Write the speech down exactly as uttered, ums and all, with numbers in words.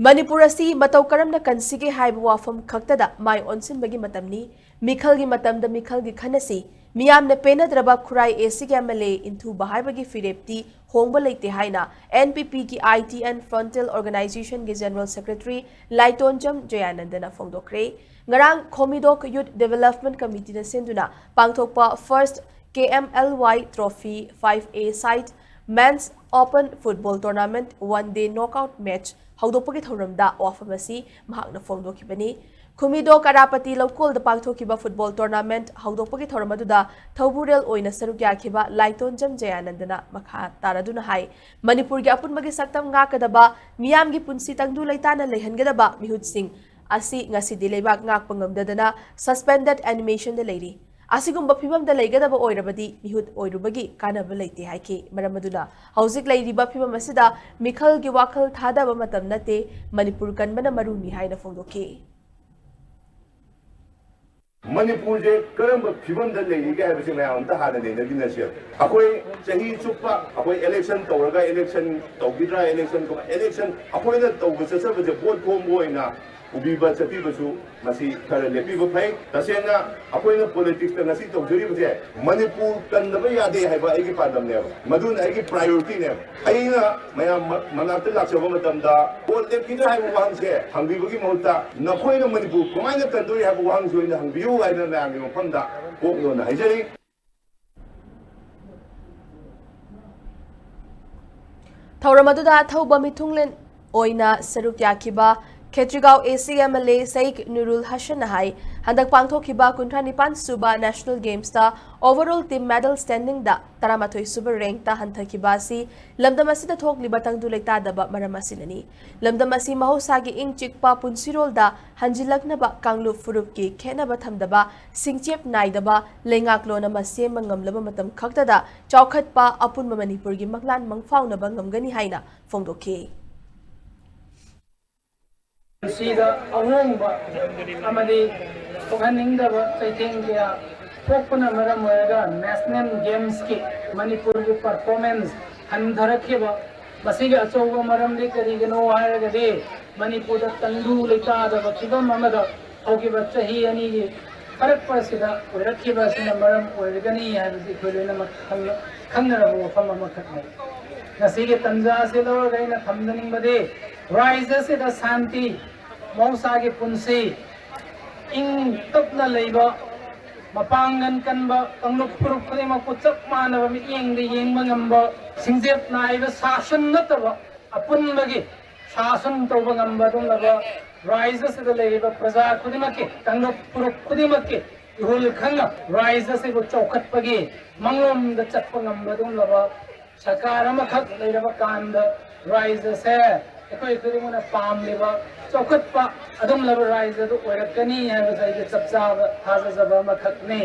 ꯃꯅꯤꯄꯨꯔ ꯑꯁꯤ ꯃꯇꯧ ꯀꯔꯝꯅ ꯀꯟꯁꯤꯒꯦ ꯍꯥꯏꯕ ꯋꯥꯐꯝ ꯈꯛꯇꯗ ꯃꯥꯏ ꯑꯣꯟꯁꯤꯟꯕꯒꯤ ꯃꯇꯝꯅꯤ꯫ ꯃꯤꯈꯜꯒꯤ ꯃꯇꯝꯗ ꯃꯤꯈꯜꯒꯤ ꯈꯟꯅꯁꯤ꯫ ꯃꯤꯌꯥꯝꯅ ꯄꯦꯟꯅꯗ꯭ꯔꯕ ꯈꯨꯔꯥꯏ ꯑꯦꯁꯤꯒꯤ ꯑꯦꯝ ꯑꯦꯜ ꯑꯦ ꯏꯟꯊꯨꯕ ꯍꯥꯏꯕꯒꯤ ꯐꯤꯔꯦꯞꯇꯤ ꯍꯣꯡꯕ ꯂꯩꯇꯦ ꯍꯥꯏꯅ ꯑꯦꯟ ꯄꯤ ꯄꯤꯒꯤ ꯑꯥꯏ ꯇꯤ ꯑꯦꯟ ꯐ꯭ꯔꯟꯇꯦꯜ ꯑꯣꯔꯒꯅꯥꯏꯖꯦꯁꯟꯒꯤ ꯖꯦꯅꯔꯦꯜ ꯁꯦꯀ꯭ꯔꯦꯇꯔꯤ ꯂꯥꯏꯇꯣꯟꯖꯝ ꯖꯌꯥꯅꯟꯗꯅ ꯐꯣꯡꯗꯣꯛꯈ꯭ꯔꯦ꯫ ꯉꯔꯥꯡ ꯈꯣꯃꯤꯗꯣꯛ ꯌꯨꯠ ꯗꯤꯕꯦꯂꯞꯃꯦꯟ ꯀꯃꯤꯇꯤꯅ ꯁꯤꯟꯗꯨꯅ ꯄꯥꯡꯊꯣꯛꯄ ꯐꯥꯔꯁ K M L Y trophy five a side men's open football tournament one day knockout match ꯍꯧꯗꯣꯛꯄꯒꯤ ꯊꯧꯔꯝꯗ ꯋꯥꯐꯝ ꯑꯁꯤ ꯃꯍꯥꯛꯅ ꯐꯣꯡꯗꯣꯛꯈꯤꯕꯅꯤ꯫ ꯈꯨꯃꯤꯗꯣ ꯀꯔꯥꯄꯇꯤ ꯂꯧꯀꯣꯜꯗ ꯄꯥꯡꯊꯣꯛꯈꯤꯕ ꯐꯨꯠꯕꯣꯜ ꯇꯣꯔꯅꯥꯃꯦꯟꯠ ꯍꯧꯗꯣꯛꯄꯒꯤ ꯊꯧꯔꯝ ꯑꯗꯨꯗ ꯊꯧꯕꯨꯔꯦꯜ ꯑꯣꯏꯅ ꯁꯔꯨꯛ ꯌꯥꯈꯤꯕ ꯂꯥꯏꯇꯣꯟꯖꯝ ꯖꯌꯥꯅꯟꯗꯅ ꯃꯈꯥ ꯇꯥꯔꯗꯨꯅ ꯍꯥꯏ, ꯃꯅꯤꯄꯨꯔꯒꯤ ꯑꯄꯨꯟꯕꯒꯤ ꯁꯛꯇꯝ ꯉꯥꯛꯀꯗꯕ, ꯃꯤꯌꯥꯝꯒꯤ ꯄꯨꯟꯁꯤ ꯇꯪꯗꯨ ꯂꯩꯇꯥꯅ ꯂꯩꯍꯟꯒꯗꯕ ꯃꯤꯍꯨꯠꯁꯤꯡ ꯑꯁꯤ ꯉꯁꯤꯗꯤ ꯂꯩꯕꯥꯛ ꯉꯥꯛꯄ ꯉꯝꯗꯗꯅ ꯁꯁꯄꯦꯟꯗꯦꯗ ꯑꯦꯅꯤꯃꯦꯁꯟꯗ ꯂꯩꯔꯤ꯫ ꯑꯁꯤꯒꯨꯝꯕ ꯐꯤꯕꯝꯗ ꯂꯩꯒꯗꯕ ꯑꯣꯏꯔꯕꯗꯤ ꯃꯤꯍꯨꯠ ꯑꯣꯏꯔꯨꯕꯒꯤ ꯀꯥꯟꯅꯕ ꯂꯩꯇꯦ ꯍꯥꯏꯈꯤ꯫ ꯃꯔꯝ ꯑꯗꯨꯅ ꯍꯧꯖꯤꯛ ꯂꯩꯔꯤꯕ ꯐꯤꯕꯝ ꯑꯁꯤꯗ ꯃꯤꯈꯜꯒꯤ ꯋꯥꯈꯜ ꯊꯥꯗꯕ ꯃꯇꯝ ꯅꯠꯇꯦ, ꯃꯅꯤꯄꯨꯔ ꯀꯟꯕꯅ ꯃꯔꯨꯅꯤ ꯍꯥꯏꯅ ꯐꯣꯡꯗꯣꯛꯈꯤ꯫ ꯃꯅꯤꯄꯨꯔꯁꯦ ꯀꯔꯝꯕ ꯐꯤꯕꯝꯗ ꯂꯩꯔꯤꯒꯦ ꯍꯥꯏꯕꯁꯦ ꯃꯌꯥꯝ ꯑꯝꯇ ꯍꯥꯟꯅ ꯅꯩꯅꯃꯤꯟꯅꯁꯦ꯫ ꯑꯩꯈꯣꯏ ꯆꯍꯤ ꯆꯨꯞꯄ ꯑꯩꯈꯣꯏ ꯏꯂꯦꯛꯁꯟ ꯇꯧꯔꯒ ꯏꯂꯦꯛꯁꯟ ꯇꯧꯈꯤꯗ꯭ꯔꯥ, ꯏꯂꯦꯛꯁꯟ ꯏꯂꯦꯛꯁꯟ ꯑꯩꯈꯣꯏꯅ ꯇꯧꯕ ꯆꯠꯆꯕꯁꯦ ꯚꯣꯠ ꯈꯣꯝꯕ ꯑꯣꯏꯅ ꯎꯕꯤꯕ ꯆꯠꯄꯤꯕꯁꯨ ꯃꯁꯤ ꯈꯔ ꯂꯦꯞꯄꯤꯕ ꯐꯩ꯫ ꯇꯁꯦꯡꯅ ꯑꯩꯈꯣꯏꯅ ꯄꯣꯂꯤꯇꯤꯛꯁꯇ ꯉꯁꯤ ꯇꯧꯖꯔꯤꯕꯁꯦ ꯃꯅꯤꯄꯨꯔ ꯀꯟꯗꯕ ꯌꯥꯗꯦ ꯍꯥꯏꯕ ꯑꯩꯒꯤ ꯄꯥꯟꯗꯝꯅꯦꯕ, ꯃꯗꯨꯅ ꯑꯩꯒꯤ ꯄ꯭ꯔꯥꯏꯌꯣꯔꯤꯇꯤꯅꯦꯕ꯫ ꯑꯩꯅ ꯃꯌꯥꯝ ꯃ- ꯃꯅꯥꯛꯇ ꯂꯥꯛꯆꯕ ꯃꯇꯝꯗ ꯚꯣꯠ ꯂꯦꯞꯈꯤꯗ꯭ꯔꯥ ꯍꯥꯏꯕ ꯋꯥꯍꯪꯁꯦ ꯍꯪꯕꯤꯕꯒꯤ ꯃꯍꯨꯠꯇ ꯅꯈꯣꯏꯅ ꯃꯅꯤꯄꯨꯔ ꯀꯃꯥꯏꯅ ꯀꯟꯗꯣꯔꯤ ꯍꯥꯏꯕ ꯋꯥꯍꯪꯁꯤ ꯑꯣꯏꯅ ꯍꯪꯕꯤꯌꯨ ꯍꯥꯏꯅ ꯃꯌꯥꯝꯒꯤ ꯃꯐꯝꯗ ꯀꯣꯛ ꯂꯣꯟꯅ ꯍꯥꯏꯖꯔꯤ꯫ ꯊꯧꯔꯝ ꯑꯗꯨꯗ ꯑꯊꯧꯕ ꯃꯤꯊꯨꯡꯂꯦꯟ ꯑꯣꯏꯅ ꯁꯔꯨꯛ ꯌꯥꯈꯤꯕ ꯈꯦꯇ꯭ꯔꯤꯒꯥꯎ ꯑꯦ ꯁꯤ ꯑꯦꯝ ꯑꯦꯜ ꯑꯦ ꯁꯩꯈ ꯅꯨꯔꯨꯜ ꯍꯁꯟꯅ ꯍꯥꯏ, ꯍꯟꯗꯛ ꯄꯥꯡꯊꯣꯛꯈꯤꯕ ꯀꯨꯟꯊ꯭ꯔꯥ ꯅꯤꯄꯥꯟ ꯁꯨꯕ ꯅꯦꯁꯅꯦꯜ ꯒꯦꯝꯁꯇ ꯑꯣꯚꯔꯑꯣꯜ ꯇꯤꯝ ꯃꯦꯗꯜ ꯁ꯭ꯇꯦꯟꯗꯤꯡꯗ ꯇꯔꯥꯃꯥꯊꯣꯏ ꯁꯨꯕ ꯔꯦꯡꯛꯇ ꯍꯟꯊꯈꯤꯕ ꯑꯁꯤ ꯂꯝꯗꯝ ꯑꯁꯤꯗ ꯊꯣꯛꯂꯤꯕ ꯇꯪꯗꯨ ꯂꯩꯇꯥꯗꯕ ꯃꯔꯝ ꯑꯁꯤꯅꯅꯤ꯫ ꯂꯝꯗꯝ ꯑꯁꯤ ꯃꯍꯧꯁꯥꯒꯤ ꯏꯪ ꯆꯤꯛꯄ ꯄꯨꯟꯁꯤꯔꯣꯜꯗ ꯍꯟꯖꯤꯜꯂꯛꯅꯕ ꯀꯥꯡꯂꯨꯞ ꯐꯨꯔꯨꯞꯀꯤ ꯈꯦꯠꯅꯕ ꯊꯝꯗꯕ, ꯁꯤꯡꯆꯦꯞ ꯅꯥꯏꯗꯕ ꯂꯩꯉꯥꯛꯂꯣꯟ ꯑꯃ ꯁꯦꯝꯕ ꯉꯝꯂꯕ ꯃꯇꯝ ꯈꯛꯇꯗ ꯆꯥꯎꯈꯠꯄ ꯑꯄꯨꯟꯕ ꯃꯅꯤꯄꯨꯔꯒꯤ ꯃꯪꯂꯥꯟ ꯃꯪꯐꯥꯎꯅꯕ ꯉꯝꯒꯅꯤ ꯍꯥꯏꯅ ꯐꯣꯡꯗꯣꯛꯈꯤ꯫ ꯄꯨꯟꯁꯤꯗ ꯑꯍꯣꯡꯕ ꯑꯃꯗꯤ ꯊꯣꯛꯍꯟꯅꯤꯡꯗꯕ ꯆꯩꯊꯦꯡ ꯀꯌꯥ ꯊꯣꯛꯄꯅ ꯃꯔꯝ ꯑꯣꯏꯔꯒ ꯅꯦꯁꯅꯦꯜ ꯒꯦꯝꯁꯀꯤ ꯃꯅꯤꯄꯨꯔꯒꯤ ꯄꯔꯐꯣꯔꯃꯦꯟꯁ ꯍꯟꯊꯔꯛꯈꯤꯕ ꯃꯁꯤꯒꯤ ꯑꯆꯧꯕ ꯃꯔꯝꯗꯤ ꯀꯔꯤꯒꯤꯅꯣ ꯍꯥꯏꯔꯒꯗꯤ, ꯃꯅꯤꯄꯨꯔꯗ ꯇꯪꯗꯨ ꯂꯩꯇꯥꯗꯕ ꯐꯤꯕꯝ ꯑꯃꯗ ꯍꯧꯈꯤꯕ ꯆꯍꯤ ꯑꯅꯤꯒꯤ ꯐꯔꯛꯄ ꯑꯁꯤꯗ ꯑꯣꯏꯔꯛꯈꯤꯕ ꯑꯁꯤꯅ ꯃꯔꯝ ꯑꯣꯏꯔꯒꯅꯤ ꯍꯥꯏꯕꯁꯤ ꯑꯩꯈꯣꯏ ꯂꯣꯏꯅꯃꯛ ꯈꯪꯅ-, ꯈꯪꯅꯔꯕ ꯋꯥꯐꯝ ꯑꯃꯈꯛꯅꯤ꯫ ꯉꯁꯤꯒꯤ ꯇꯟꯖꯥ ꯑꯁꯤ ꯂꯧꯔꯒ ꯑꯩꯅ ꯊꯝꯖꯅꯤꯡꯕꯗꯤ, ꯔꯥꯏꯖ ꯑꯁꯤꯗ ꯁꯥꯟꯇꯤ, ꯃꯍꯧꯁꯥꯒꯤ ꯄꯨꯟꯁꯤ, ꯏꯪ ꯇꯞꯅ ꯂꯩꯕ, ꯃꯄꯥꯡꯒꯜ ꯀꯟꯕ, ꯀꯥꯡꯂꯨꯞ ꯐꯨꯔꯨꯞ ꯈꯨꯗꯤꯡꯃꯛꯄꯨ ꯆꯞ ꯃꯥꯟꯅꯕ ꯃꯤꯠꯌꯦꯡꯗ ꯌꯦꯡꯕ ꯉꯝꯕ, ꯁꯤꯡꯖꯦꯞ ꯅꯥꯏꯕ ꯁꯥꯁꯟ ꯅꯠꯇꯕ, ꯑꯄꯨꯟꯕꯒꯤ ꯁꯥꯁꯟ ꯇꯧꯕ ꯉꯝꯕ ꯑꯗꯨꯒꯨꯝꯂꯕ ꯔꯥꯏꯖ ꯑꯁꯤꯗ ꯂꯩꯔꯤꯕ ꯄ꯭ꯔꯖꯥ ꯈꯨꯗꯤꯡꯃꯛꯀꯤ, ꯀꯥꯡꯂꯨꯞ ꯐꯨꯔꯨꯞ ꯈꯨꯗꯤꯡꯃꯛꯀꯤ ꯏꯍꯨꯜ ꯈꯪꯅ ꯔꯥꯏꯖ ꯑꯁꯤꯕꯨ ꯆꯥꯎꯈꯠꯄꯒꯤ ꯃꯥꯡꯂꯣꯝꯗ ꯆꯠꯄ ꯉꯝꯕ ꯑꯗꯨꯒꯨꯝꯂꯕ ꯁꯔꯀꯥꯔ ꯑꯃꯈꯛ ꯂꯩꯔꯕ ꯀꯥꯟꯗ ꯔꯥꯏꯖ ꯑꯁꯦ ꯑꯩꯈꯣꯏ ꯈꯨꯗꯤꯡꯃꯛꯅ ꯄꯥꯝꯂꯤꯕ ꯆꯥꯎꯈꯠꯄ ꯑꯗꯨꯒꯨꯝꯂꯕ ꯔꯥꯏꯖ ꯑꯗꯨ ꯑꯣꯏꯔꯛꯀꯅꯤ ꯍꯥꯏꯕꯁꯦ ꯑꯩꯒꯤ ꯆꯞ ꯆꯥꯕ ꯊꯥꯖꯖꯕ ꯑꯃꯈꯛꯅꯤ꯫